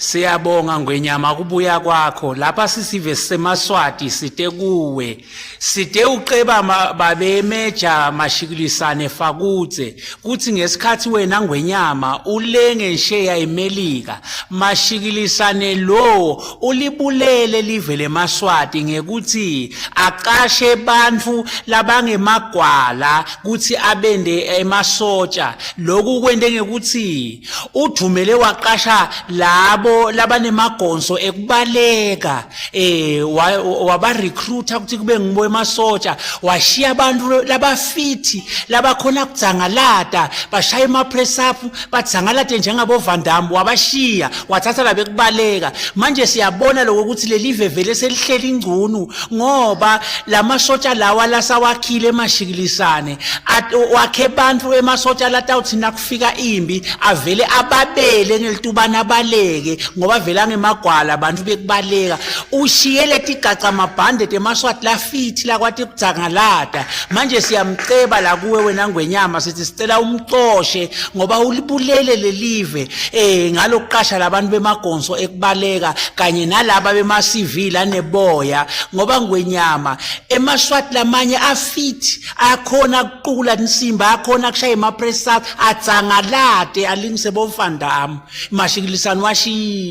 Siyabonga Ngwenyama kubuya kwakho lapha sisive semaSwati site kuwe site uceba babe meja mashikilisane Fakudze kuthi ngesikhathi wena Ngwenyama ulenge nsheya eMelika mashikilisane lo ulibulele live lemaSwati ngekuthi aqashe bantfu labangemagwala kuthi abende emasotsha lokhu kwente ngekuthi udvumele waqasha labo labanemagonso ekubaleka eh waba recruiter ukuthi kube ngibo emasotsha washiya abantu labafithi labakhona kudzangalata bashaya ema press up badzangalate njengabo Van Damme wabashiya wathatha labekubaleka manje siyabona lokho ukuthi lelive vele selihleli ingcunu ngoba lamasotsha lawa lasawakhile emashikilisane wakhe bantu emasotsha latawuthi nakufika imbi avele ababele ngelitubana abaleke ngoba vele angemagwala abantu bekubaleka ushiye letigaca mabhande temaswati lafithi lakwati kudzangalata manje siyamceba la kuwe wena ngwenyama sithi sicela umcoshe ngoba ulibulele lelive eh ngalokuqasha labantu bemagonso ekubaleka kanye nalaba bema CV laneboya ngoba ngwenyama emaswati lamanye afit akhona kuqukula insimba akhona kushaya ema press up adzangalate alingise bomfandam mashikilisani washiya.